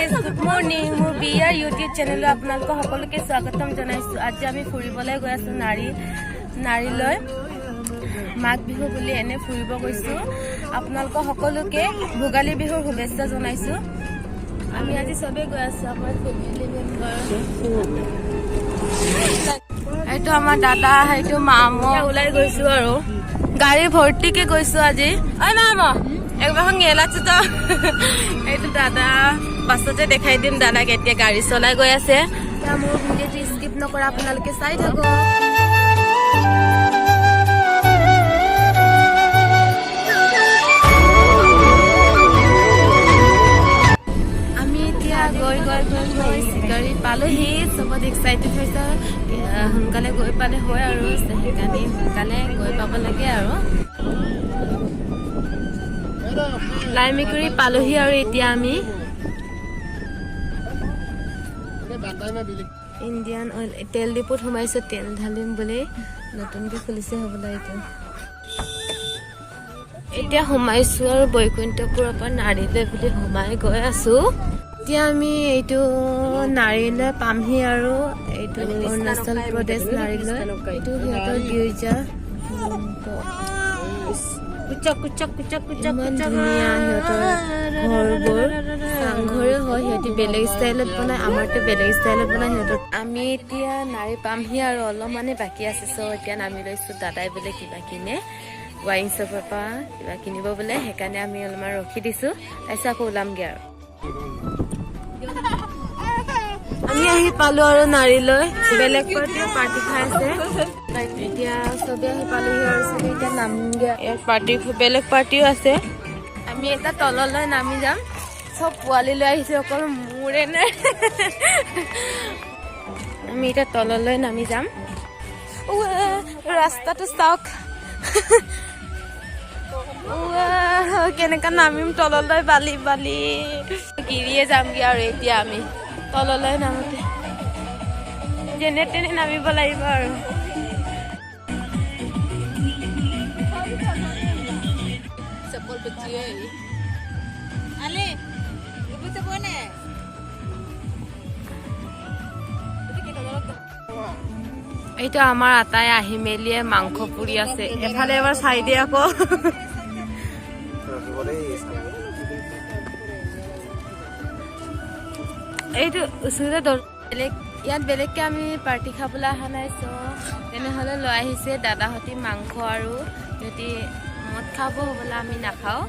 Guys, good morning. মোৰ বিয়াৰ YouTube চেনেলত আপোনালোকক সকলোকে স্বাগতম জনাইছোঁ। আজি আমি ফুৰিবলৈ গৈ আছোঁ নাৰীলৈ। মাঘ বিহু বুলি এনে ফুৰিব গৈছোঁ। আপোনালোকক সকলোকে ভোগালী বিহুৰ শুভেচ্ছা জনাইছোঁ। আমি আজি চবেই গৈ আছোঁ, আমাৰ ফেমিলি মেম্বাৰ। এইটো আমাৰ দাদা, সেইটো মাম। ওলাই গৈছো আৰু গাড়ী ভৰ্তিকে গৈছো আজি। ঐ মাম, একবাৰ গেলাছো তো। এইটো দাদা, বাছতে দেখাই দিম দাদাক। এতিয়া গাড়ী চলাই গৈ আছে। এতিয়া মোৰ ভিডিঅ'টো স্কিপ নকৰা, আপোনালোকে চাই থাকক। আমি এতিয়া গৈ গৈ গৈ গৈ চিকাৰী পালোহি। চবত এক্সাইটেড হৈছে, সোনকালে গৈ পালে হয় আৰু সেইকাৰণে সোনকালে গৈ পাব লাগে। আৰু লাইমেকুৰী পালোহি আৰু এতিয়া আমি ইণ্ডিয়ান অইল তেল ডিপুত সোমাইছো, তেল ঢালিম বুলি। নতুনকে খুলিছে হ'বলা এইটো। এতিয়া সোমাইছো আৰু বৈকুণ্ঠপুৰৰ পৰা নাৰীলৈ বুলি সোমাই গৈ আছো। এতিয়া আমি এইটো নাৰীলৈ পামহি আৰু এইটো অৰুণাচল প্ৰদেশ নাৰীলৈ। এইটো সিহঁতৰ গীৰ্জা। ইমান ধুনীয়া সিহঁতৰ ঘৰবোৰ, চাংঘৰে হয়। সিহঁতি বেলেগ ষ্টাইলত বনাই, আমাৰতো বেলেগ ষ্টাইলত বনাই সিহঁতৰ। আমি এতিয়া নাৰী পামহি আৰু অলপমানে বাকী আছে। চ' এতিয়া নামি লৈছো। দাদাই বোলে কিবা কিনে, ৱাইন শ্বপৰ পৰা কিবা কিনিব বোলে, সেইকাৰণে আমি অলপমান ৰখি দিছো। তাৰপিছত আকৌ ওলামগে। আৰু আমি আহি পালো আৰু নাৰীলৈ। বেলেগ পাৰ্টিও পাৰ্টি খাই আছে। এতিয়া চবে আহি পালোহি আৰু চবে এতিয়া নামিমগে। ইয়াত পাৰ্টি, বেলেগ পাৰ্টিও আছে। আমি এটা তললৈ নামি যাম। চব পোৱালি লৈ আহিছে, অকল মোৰে নাই। আমি এতিয়া তললৈ নামি যাম। উৱা, ৰাস্তাটো চাওক। উৱা, কেনেকা নামিম তললৈ? বালি বালি গিৰিয়ে যামগে। আৰু এতিয়া আমি তললৈ নামোতে যেনে তেনে নামিব লাগিব আৰু। এইটো আমাৰ আটাই আহি মেলিয়ে মাংস পুৰি আছে। এফালে এবাৰ চাই দিয়ে আকৌ। এইটো ওচৰতে বেলেগ ইয়াত বেলেগকে আমি পাৰ্টি খাবলৈ অহা নাই। চ' তেনেহ'লে লৈ আহিছে দাদাহঁতি মাংস আৰু সিহঁতি মদ খাব হ'বলা, আমি নাখাওঁ।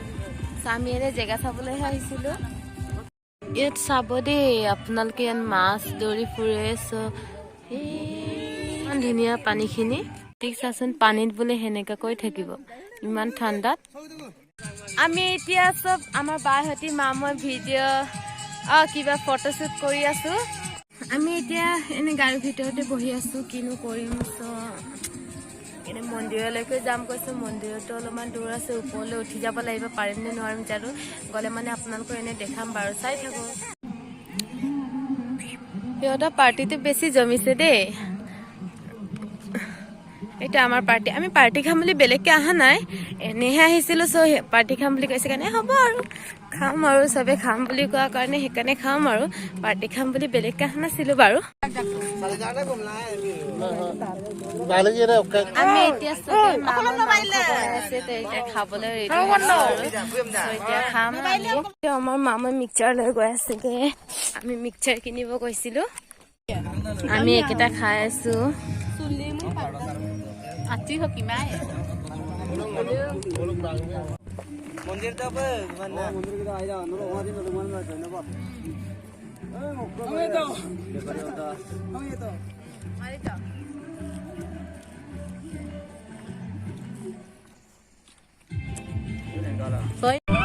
চ' আমি এনে জেগা চাবলৈহে আহিছিলোঁ। ইয়াত চাব দেই আপোনালোকে, ইয়াত মাছ দৌৰি ফুৰে। চ' ইমান ধুনীয়া পানীখিনি। ঠিক চাচোন, পানীত বোলে সেনেকুৱাকৈ থাকিব ইমান ঠাণ্ডাত। আমি এতিয়া চব আমাৰ বাহঁতি, মা, মই ভিডিঅ' কিবা ফটোশ্বুট কৰি আছো। আমি এতিয়া এনে গাড়ীৰ ভিতৰতে বহি আছো, কিনো কৰিম। চ' এনে মন্দিৰলৈকে যাম কৈছো। মন্দিৰতো অলপমান দূৰ আছে, ওপৰলৈ উঠি যাব লাগিব। পাৰিম নে নোৱাৰিম জানো। গ'লে মানে আপোনালোকৰ এনে দেখাম বাৰু, চাই থাকো। সিহঁতৰ পাৰ্টিটো বেছি জমিছে দেই। এইটো আমাৰ পাৰ্টি। আমি পাৰ্টি খাম বুলি বেলেগকে অহা নাই, এনেহে আহিছিলো। চ' পাৰ্টি খাম বুলি কৈছে কাৰণে হ'ব আৰু খাম আৰু চবে খাম বুলি কোৱাৰ কাৰণে সেইকাৰণে খাম আৰু। পাৰ্টি খাম বুলি বেলেগকে অহা নাছিলো বাৰু। আমি এতিয়া চবে মামা মাংস বনাই আছে, তো এতিয়া খাবলৈ ৰেডি হৈছো আৰু। So, এতিয়া খাম আমি। এতিয়া আমাৰ মামাই মিক্সাৰ লৈ গৈ আছেগে। আমি মিক্সাৰ কিনিব গৈছিলো। আমি একেটা খাই আছো।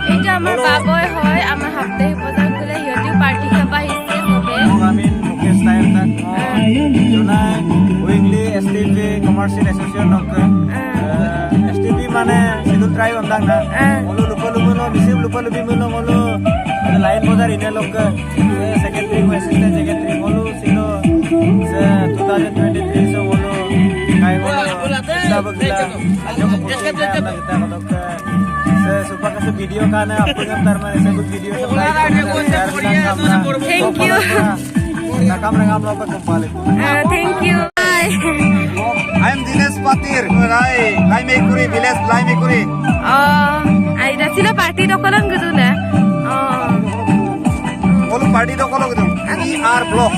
এইটো আমাৰ বাবই হয়। আমাৰ সাপ্তাহিক বজাৰ খোলে, সিহঁতিও পাৰ্টি খাব আহিছে চবে। Amin Mukesh Nair Jonai Wingli STP Commercial Association of STP মানে schedule tribe amdang na ngolo lupa lupa no bisib lupa lupi mo ngolo line bazar ine lok secretary mo assistant secretary ngolo silo se 2023 so ngolo kai ngolo gila ajo ko se supa kasi video kana apun yang tar mane sebut video sa like share bilang. Thank you. Thank you. I am Dinesh Patir, Rai, Laimekuri village, Laimekuri. আইৰা party দকলন গুদু না অ। Olu party do kolo gudum. ER block.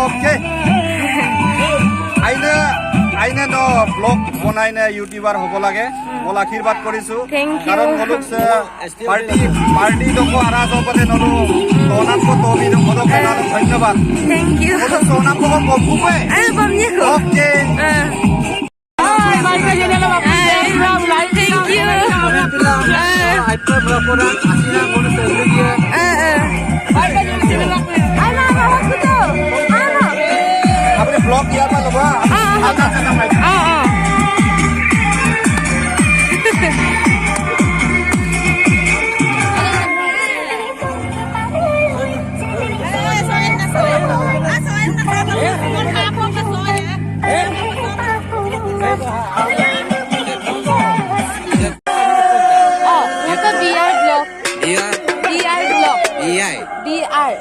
Okay. আইনে আইনে ন blog বনাই নে YouTuber হ'ব লাগে, মই আশীৰ্বাদ কৰিছো। Thank you. কাৰণ হলুক পাৰ্টি পাৰ্টি দক আৰাজ পতে নলু তনাম কো তবি দক, ধন্যবাদ। Thank you. হলুক সোনাম কো কম্পুপে। আৰু বমনি কো। Okay. Thank you. আপুনি ব্লগ ইয়াৰ পৰা ল'ব। অ। অ, এটা BR blog. BR blog. BR.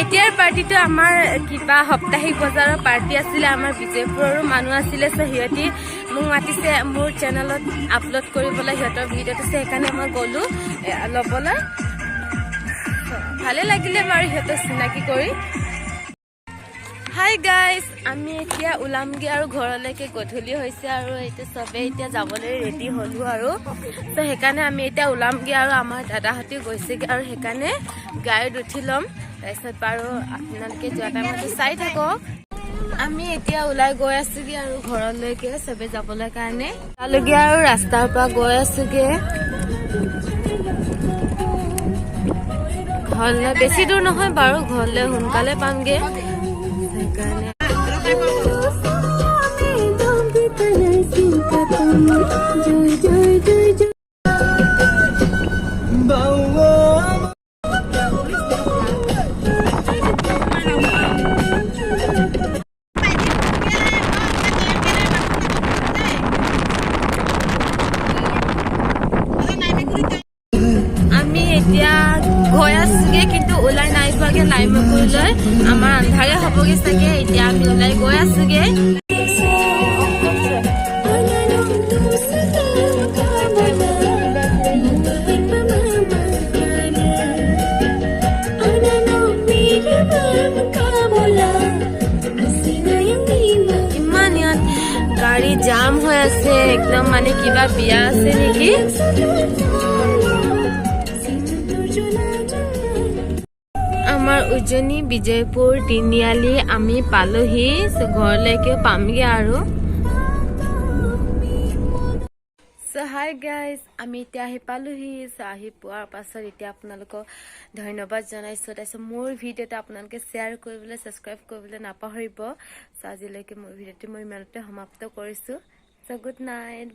এতিয়াৰ পাৰ্টিটো আমাৰ কিবা সাপ্তাহিক বজাৰৰ পাৰ্টি আছিলে। আমাৰ বিজয়পুৰৰো মানুহ আছিলে, চ' সিহঁতি মোক মাতিছে মোৰ চেনেলত আপলোড কৰিবলৈ সিহঁতৰ ভিডিঅ'টো, সেইকাৰণে মই গ'লো ল'বলৈ। ভালে লাগিলে বাৰু সিহঁতক চিনাকি কৰি। হাই গাইজ, আমি এতিয়া ওলামগে আৰু ঘৰলৈকে। গধূলি হৈছে আৰু এতিয়া চবেই এতিয়া যাবলৈ ৰেডি হ'লো আৰু, ত' সেইকাৰণে আমি এতিয়া ওলামগে আৰু আমাৰ দাদাহঁতেও গৈছেগে আৰু সেইকাৰণে গাড়ীত উঠি ল'ম। তাৰপিছত বাৰু আপোনালোকে যোৱা টাইমতে চাই থাকক। আমি এতিয়া ওলাই গৈ আছোগে আৰু ঘৰলৈকে চবে যাবলৈ কাৰণে তালৈকে আৰু ৰাস্তাৰ পৰা গৈ আছোগে ঘৰলৈ। বেছি দূৰ নহয় বাৰু, ঘৰলৈ সোনকালে পামগে সেইকাৰণে। জয় জয় জয়। আমি এতিয়া গৈ আছোগে, কিন্তু ওলাই নাই পোৱাগে লাইমেকুৰীলৈ। আমাৰ আন্ধাৰে হ'বগে চাগে। এতিয়া আমি ওলাই গৈ আছোগে। ইমান ইয়াত গাড়ী জাম হৈ আছে একদম, মানে কিবা বিয়া আছে নেকি। আমাৰ উজনি বিজয়পুৰ তিনিআলি আমি পালোহি, ঘৰলৈকে পামগে আৰু। চ' হাই গাইজ, আমি এতিয়া আহি পালোহি। চ' আহি পোৱাৰ পাছত এতিয়া আপোনালোকক ধন্যবাদ জনাইছোঁ। তাৰপিছত মোৰ ভিডিঅ'টো আপোনালোকে শ্বেয়াৰ কৰিবলৈ, ছাবস্ক্ৰাইব কৰিবলৈ নাপাহৰিব। চ' আজিলৈকে মোৰ ভিডিঅ'টো মই ইমানতে সমাপ্ত কৰিছোঁ। চ' গুড নাইট।